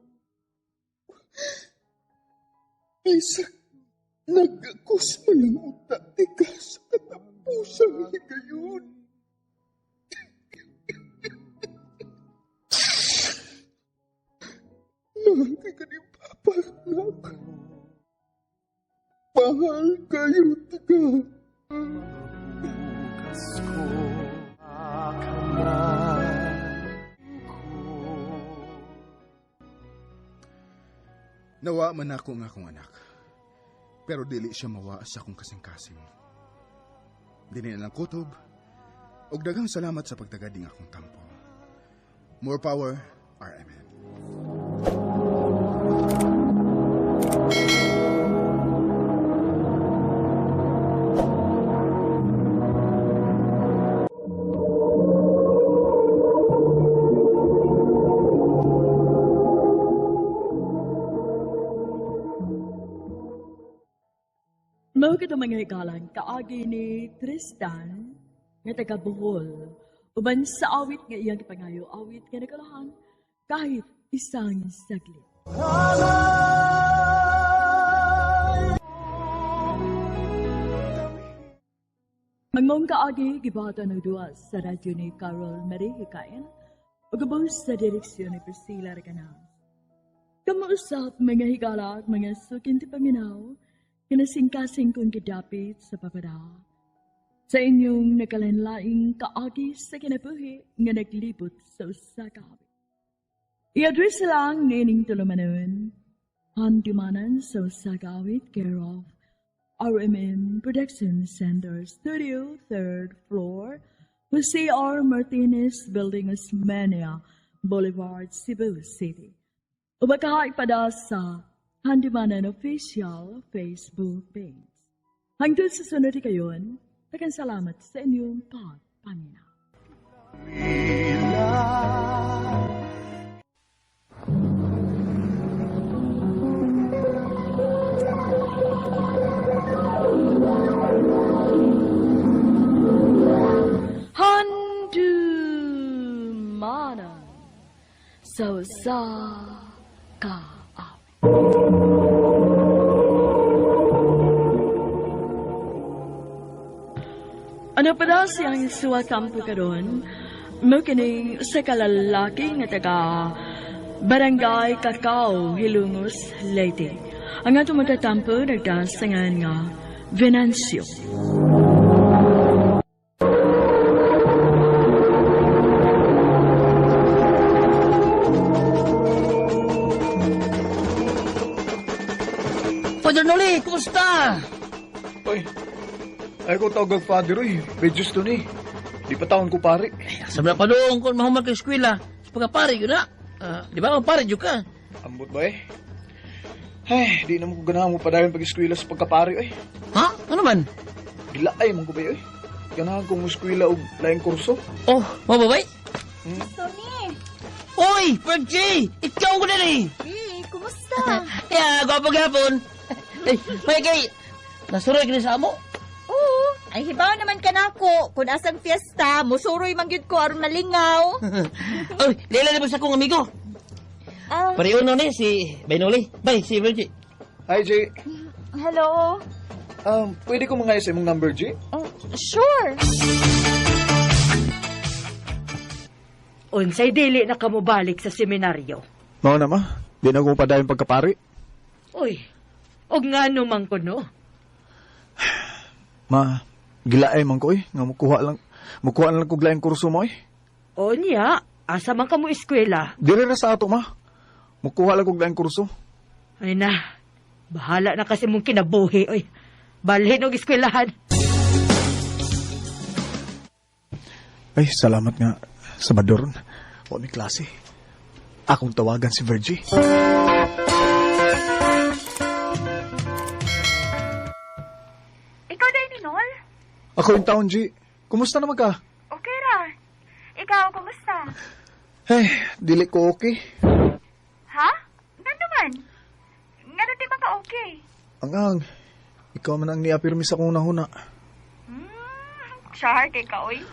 Bisag nagakos man ang utak ni ka sa katapusang higayon. Mahal ka ni Papa, anak. Mahal kayo, tika. Nawa man ako nga akong anak. Pero dili siya mawa sa akong kasing-kasing. Dili na lang kutob. Og daghang salamat sa pagtagading akong tampo. More power, RMN. Mao kita mga higalan, kaagi ni Tristan nga taga Bohol, uban sa awit nga iyang gipangayo, awit nga nagkalahan kahit isang saglit. Ang maong kaagi, gibata ng duwa sa radyo ni Carol Marie Hikayan ug ubos sa direksyon ni Priscilla Recanal. Kamausap mga higala at mga sukin ti Paminaw, kinasingkasing kong gidapit sa papada. Sa inyong nakalanlaing kaagi sa kinabuhi nga naglibot sa usa ka awit. I-address lang niining tulumanon, Handumanan sa usa ka awit, care of RMN Production Center Studio, 3rd floor, Jose R. Martinez Building, Osmeña Boulevard, Cebu City. O baka ipada sa Handumanan Official Facebook page. Hangtod sa sunod kayon, daghang salamat sa inyong pagpaminaw. Handumanan sa usa ka awit. Ano pa daw siyang suwatampo karon? Mo kining sa kalalaki nga taga Barangay Cacao, Hilongos, Leyte. Ang atong matatampo nagdasangan nga Venancio. Father Noli, kumusta? Uy, ay ko tawag father, uy. Medyo to ni. Di pa taon ko pare. Sa mga padung kung mahuman ka eskwela, sa pagkapare yun na. Di ba pare yun ka? Ambot ba eh? Ay, di na mo ko ganahan mo padayon pag-eskwela sa pagkapare, uy. Ha? Ano man? Gilaay man ko ba, uy. Ganahan kong eskwela og laing kurso. Oh, mababay? Tony! Uy, Fergie! Ikaw ko na eh! Eh, kumusta? Kaya, gwapo gapon. Ay, may kay, nasuroy ka na sa amo. Oo, ay hibaw naman ka na ako. Kung asang fiesta, musuroy man gyud ko aron malingaw. Uy, lila na ba sa akong amigo? Pariuno ni si Bainoli. Bay, si Virgie. Hi, Jay. Hello. Pwede ko mangayos sa imong number, Jay? Oh, sure. Unsay dili na kamubalik sa seminaryo. Mao na, ma. Di na ko padayon pagkapari. Uy, og ngano man kuno? Ma, gilaay man ko eh. Nga mukuha lang kog laing kurso mo eh. O niya, asa man ka mo eskwela? Dili ra sa ato, ma. Mukuha lang kog laing kurso. Ay na, bahala na kasi mong kinabuhi, oy. Balhin og eskwelahan. Ay, salamat nga sa Badoron. Wa mi klase. Akong tawagan si Virgie. Ikaw dahil ni Nol? Ako yung taon, G. Kumusta naman ka? Okay ra. Ikaw, kumusta? Hey, dili ko okay. Ha? Ngano man? Ngano di man ka okay? Ang, ikaw man ang niapirmi sa akong nahuna. Char, kay ka, oy.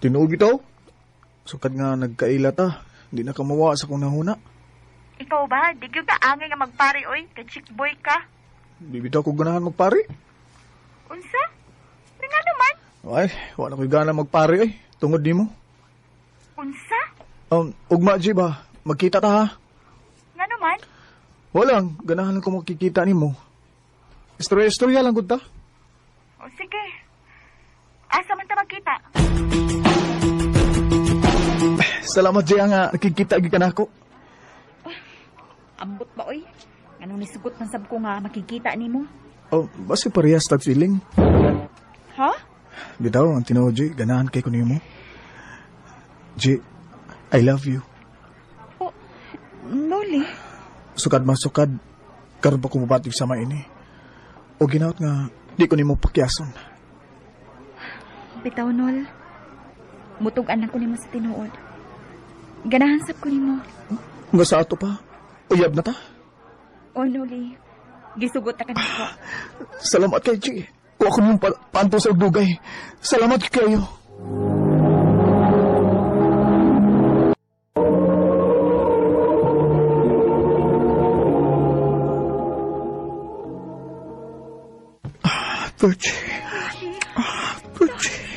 Tinuod bitaw? Sukad nga nagkaila ta, di na kamawa sa akong nahuna. Ikaw ba? Di gyud ka angay nga magpare, oy. Ka chick boy ka. Di bitaw ko ganahan magpare. Unsa? Ngano man? Ay, wala ko'y gana magpare, oy. Tungod nimo. Unsa? Ugma, G ba? Magkita ta, ha? Ngano man? Walang, ganahan lang ko makikita nimo. Istorya-istorya lang gud ta. O sige. Asa man ta magkita? Salamat, Jay, nga nakikita gyud ka nako. Ambot ba, oy? Anong nisugot man sab ko nga makikita nimo? Oh, basi parehas tag feeling. Ha? Bitaw, ang tinuod, Jay, ganahan kay ko nimo. Jay, I love you. Oh, Noli. Sukad man sukad, karon pa ko mubatig sama ini. O ginaot nga, di ko nimo pakyason. Bitaw, Nol. Mutug-an ko nimo sa tinuod. Ganahan sab ko nimo. Nga sa ato pa, uyab na ta. O, Noli. Gisugot na ka nako. Salamat kay Jay. Kung ako niyong paanto sa dugay. Salamat kayo. Virgie. Virgie.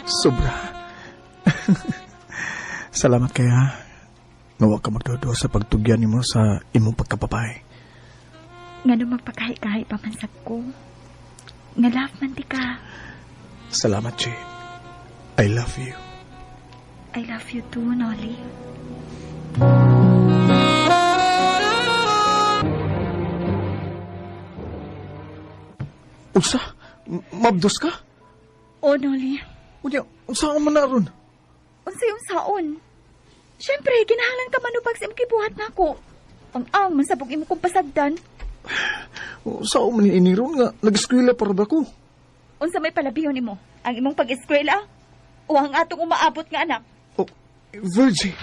Sobra. Salamat kaya. Nga wa ka magdudo sa pagtugyan nimo sa imong pagkapapay. Ngano magpakahi-kahi pa man sab ko. Nga love man ti ka. Salamat, Chi. I love you. I love you too, Nolly. Unsa? Mabdos ka? Oh, Nolly. Unya, unsa man na ron? Unsa yung saon? Siyempre, kinahanglan ka manubag sa imong gibuhat nako. Ang man sabog imo kong pasagdan. Unsa man ini ron nga nag-eskwela para ba ko? Unsa may palabiyon nimo? Ang imong pag-eskwela o ang atong umaabot nga anak? Oh, Virgie.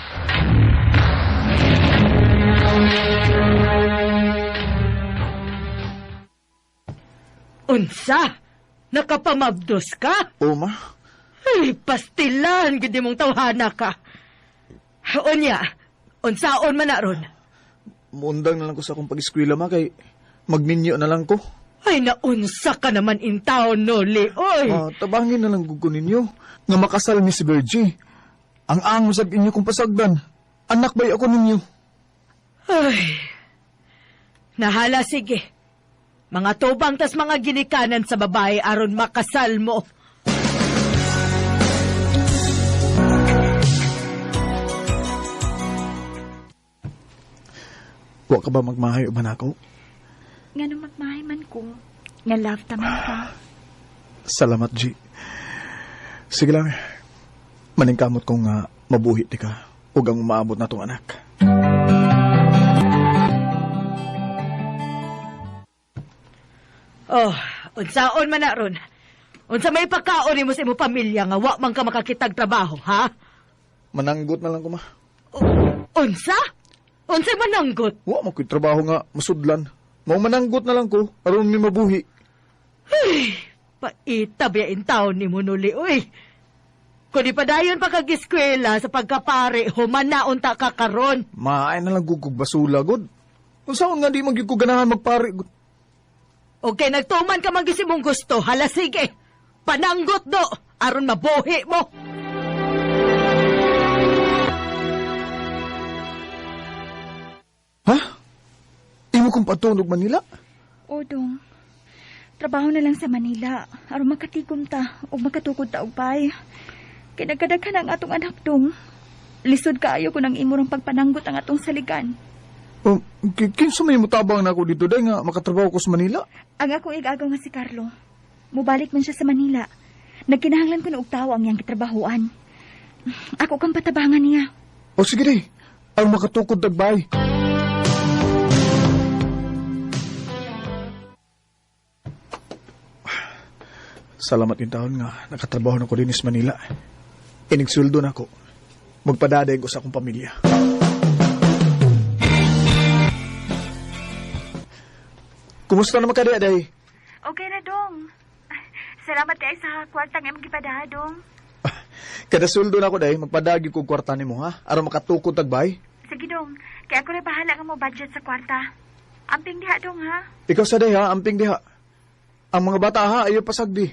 Unsa? Nakapamabdos ka? O, ma. Ay, pastilan, gudi mong tawhana ka. Unya, unsaon man na ron? Muundang na lang ko sa akong pag-eskwela, ma, kay magninyo na lang ko. Ay, naunsa ka naman in town, Noli. Oy! Tabangin na lang ko ninyo. Nga makasal ni si Virgie. Ang ang sag inyo kong pasagdan. Anak ba'y ako ninyo? Ay, nahala, sige. Mga tubang tas mga ginikanan sa babae aron makasal mo. Wa ka ba magmahay uban ako? Ngano magmahay man ko, nga love taman ka. Salamat, G. Sige lang. Maningkamot kong mabuhi ti ka ug ang umaabot na tong anak. Oh, unsaon man na ron? Unsa may pagkaon nimo sa imong pamilya nga wa man ka makakitag trabaho, ha? Mananggot na lang ko, ma. Unsa? Unsa mananggot? Wa man ko'y trabaho nga masudlan. Mao mananggot na lang ko aron mi mabuhi. Ay, paita biya in taon ni Noli, uy. Kung di pa dayon pa kag-eskwela sa pagkapare, humana unta ka karon. Maay na lang gugug basula, god. Unsaon nga di man gyud ko ganahan magpare, god. Okay, nagtuman ka man gyud sa imong gusto. Hala, sige. Pananggot do, aron mabuhi mo. Ha? Imo kong patunog Manila? O, dong. Trabaho na lang sa Manila. Aron makatigom ta o makatukod ta og bay. Kay nagkadaghan ang atong anak, dong. Lisod kaayo kun ang imo rong pagpananggot ang atong saligan. Oh, kinsa may mutabang na ako dito day nga makatrabaho ko sa Manila? Ang akong igagaw nga si Carlo. Mubalik man siya sa Manila. Nagkinahanglan ko na og tawo ang iyang gitrabahoan. Ako kang patabangan niya. O sige day, ang makatukod tagbay. Salamat yung taon nga nakatrabaho na ko din sa Manila. Inigsuldo na ako. Magpadaday ko sa akong pamilya. Kumusta naman ka, Day? Okay na, dong. Salamat kay sa kwarta nga imong gipadaha, dong. Kada suldo na ako, Day, magpadagi kog kwarta nimo, ha? Aron makatukod tagbay. Sige, dong. Kaya ako na bahala nga mo budget sa kwarta. Amping diha, dong, ha? Ikaw sa day, ha? Amping diha. Ang mga bata, ha? Ayaw pasagdi.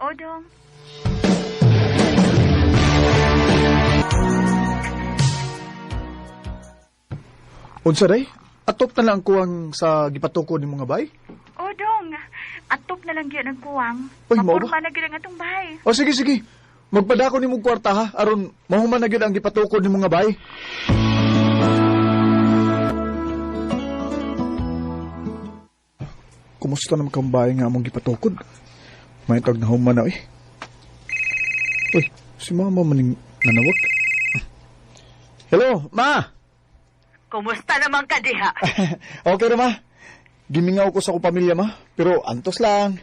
O, dong. Unsa, Day? Atop na lang ang kuwang sa gipatukod ni mga bay? O, dong. Atop na lang gyud ang kuwang. Uy, mao ba? Mapurma na gyud ang atong bahay. O, sige, sige. Magpadako ni mong kwarta, ha? Aron mahuman na gyud ang gipatukod ni mga bay. Kumusta naman kang bahay nga among gipatukod? May tag na human na, eh. Uy, si mama maning nanawag. Hello, ma! Kumusta naman ka diha? Okay ra, ma. Gimingaw ko sa akong pamilya, ma. Pero antos lang.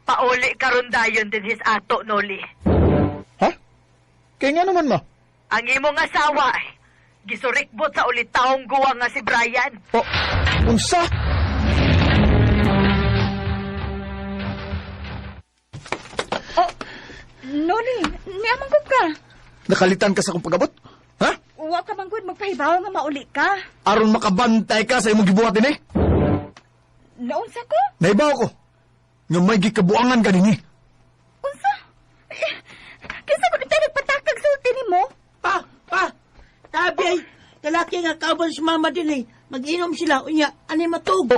Pauli karon dayon din his ato, Noli. Ha? Kaya nga naman, ma. Ang imong asawa, gisurikbot sa ulit taong guwa nga si Brian. Oh, unsa? Oh, Noli, niamang ko ka. Nakalitan ka sa akong pag-abot? Ha? Wa ka man gud magpahibaw nga mauli ka. Aron makabantay ka sa imong gibuhat dinhi. Naunsa ko? Naibaw ko nga may gikabuangan ka dinhi. Unsa? lalaki nga kauban si mama din eh. Mag-inom sila, unya, ani matug.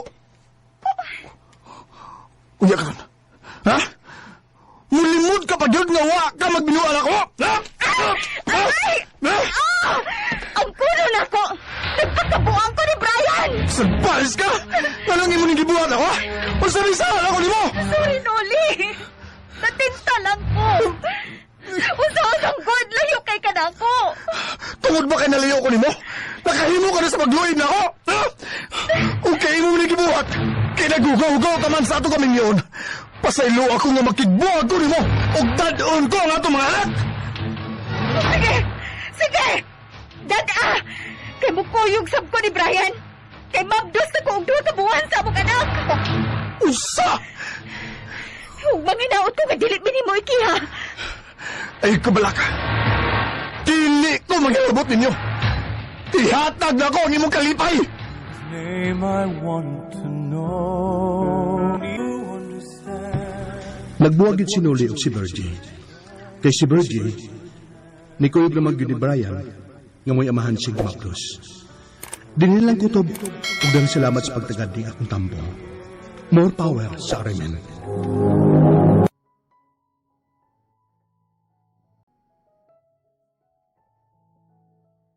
Unya karon. Ha? Mulimod ka pa gyud nga wa ka magbinuan ako. Ha? Ay! Ah! Ang kuno na ko! Nagpakabuang ko ni Brian! Surprise ka? Anong imo ning gibuhat ako? Unsa may sala ako nimo? Sorry, Noli! Natinta lang ko! Usa-usang good layo kay kanako! Tungod ba kay nalayo ko nimo? Nakahimo ka na sa pagluib na ako? Ha? Ug kay imo ning gibuhat, kay nagugaw-ugaw ka man sa ato kaming yun. Pasaylo ako nga makigbuhat ko nimo ug dad-on ko ang atong mga anak. Sige! Sige! Dad-a! Kay mukuyog sab ko ni Brian! Kay mabdos na ko og duha ka buwan sa among anak! Usa! Ug manginaot ko nga dili mo ikiha! Ay, kabalaka. Dili ko magilabot ninyo. Ihatag na ko ang imong kalipay. Name I want to know. You understand. Nagbuwag gyud si Noli og si Virgie. Kay si Virgie, nikuyog naman gyud ni Brian nga mo'y amahan sig Mabdos. Dinhi lang kutob ug daghang salamat sa pagtagad ning akong tampo. More power sa RMN.